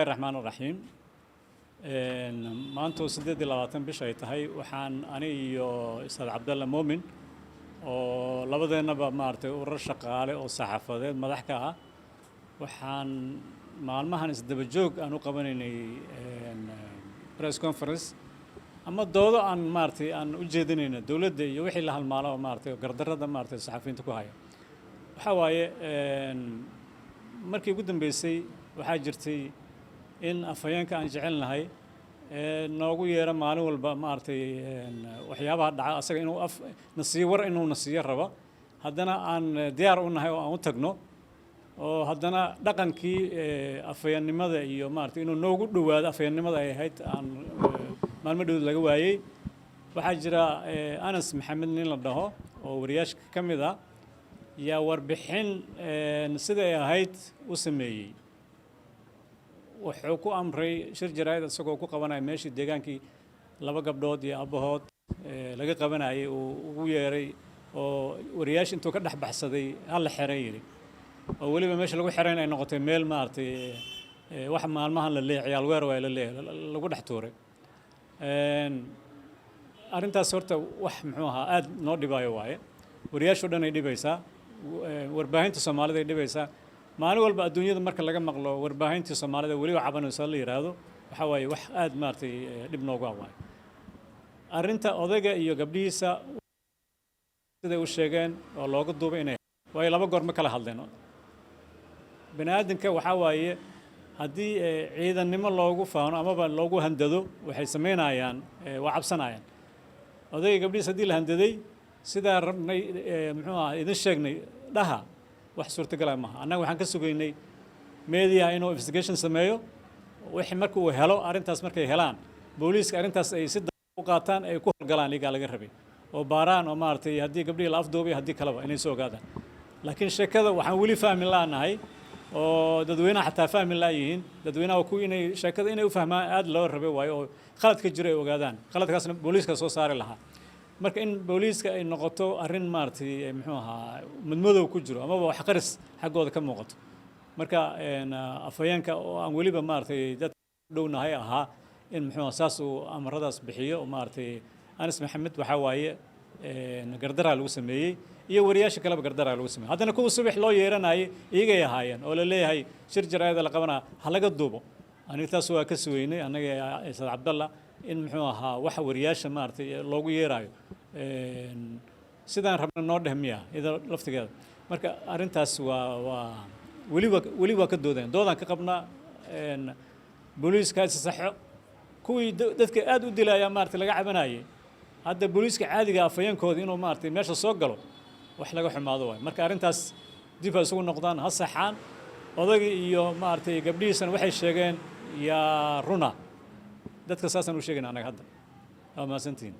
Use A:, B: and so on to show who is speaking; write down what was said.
A: Raxmaan raxiim. Maanta oo 28 bisha ay tahay, waxaan ani iyo Ustaad Cabdalla Moomin oo labadeennaba maaragtay urur shaqaale oo saxaafadeed madax ka ah, waxaan maalmahan isdaba joog aan u qabanaynay press conference ama doodo aan maaragtay aan u jeedinayno dowladda iyo wixii la halmaalo oo maaragtay gardarrada maaragtay saxafiyiinta ku haya. Waxaa waaye, markii ugu dambeysay waxaa jirtay in afhayeenka aan jecelnahay ee noogu yeero maalin walba maaragtay waxyaabaha dhaca, asaga inuu af nasiiyo, war inuu nasiiyo rabo, haddana aan diyaar u nahay oo aan u tagno, oo haddana dhaqankii afhayeennimada iyo maaragtay inuu noogu dhowaado afhayeennimada ay ahayd aan maalmo dhow laga waayey. Waxaa jira Anas Maxamed nin la dhaho oo wariyaasha ka mid ah yaa warbixin sida ay ahayd u sameeyey. Wuxuu ku amray shir jaraa'id isagoo ku qabanaya meeshii deegaankii laba gabdhood iyo abbahood laga qabanayay, uu ugu yeeray oo wariyaasha intuu ka dhex baxsaday hal xeran yidhi, oo weliba meesha lagu xerayn ay noqotay meel maaragtay wax maalmahan la leeyahay ciyaal weer waa la leeyahay lagu dhex tuuray. Arrintaas horta wax muxuu ahaa aad noo dhibaayo waaye. Wariyaasho dhan ay dhibaysaa, warbaahinta Soomaalida ay dhibaysaa. Maalin walba adduunyada marka laga maqlo warbaahintii Soomaalida weliba cabanaysa la yidhaahdo, waxaa waaye wax aad maaragtay dhib noogu ah waaye. Arrinta odayga iyo gabdhihiisa siday u sheegeen oo looga duubay inay waayo laba goor ma kala hadleen. Bani aadamka waxaa waaye haddii ciidannimo loogu faano amaba loogu handado, waxay samaynayaan waa cabsanayaan. Odayga gabdhihiisa haddii la handaday, sidaa rabnay muxuu ahaa idin sheegnay dhaha, wax suurtagala maaha. Annaga waxaan ka sugaynay media inuu investigation sameeyo. Wixii marka uu helo arrintaas, markay helaan booliiska arrintaas ay si u qaataan, ay ku howlgalaan iyagaa laga rabay oo baaraan oo maaragtay haddii gabdhihii la afduubay, haddii kaleba inay soo ogaadaan. Laakiin sheekada waxaan weli fahmi la'nahay oo dadweynaha xataa fahmi la'yihiin, dadweynaha ku inay sheekada inay u fahmaan aad loo rabay waayo oo khaladka jiro ay ogaadaan, khaladkaasna booliiska soo saari lahaa. Marka in booliiska ay noqoto arrin maaragtay muxuu ahaa madmadow ku jiro amaba wax qaris xaggooda ka muuqato. Marka afhayeenka oo aan weliba maaragtay dad dhownahay ahaa in muxuu saas uu amaradaas bixiyo maaragtay Anas Maxamed, waxaa waaye gardaraa lagu sameeyey iyo wariyaasha kaleba gardaraa lagu sameeyey. Haddana kuwa subax loo yeeranayay iyagay ahaayeen oo la leeyahay shir jaraa'ida la qabanaa ha laga duubo. Aniga taas waa ka sugeynay annaga Saad Cabdalla in muxuu ahaa waxa wariyaasha maaragtay loogu yeerayo sidaan rabna noo dheh miya iyada laftigeeda. Marka arrintaas waa weli waa ka doodayan, doodaan ka qabnaa. Booliiska is saxo, kuwii dadka aad u dilaya maaragtay laga cabanayay, hadda booliiska caadiga afhayeenkooda inuu maaragtay meesha soo galo wax laga xumaado waay. Marka arrintaas dib ha isugu noqdaan, ha saxaan. Odagii iyo maaragtay gabdhihiisana waxay sheegeen yaa runa, dadka saasaan u sheegayna annaga hadda. Waa mahadsantihiin.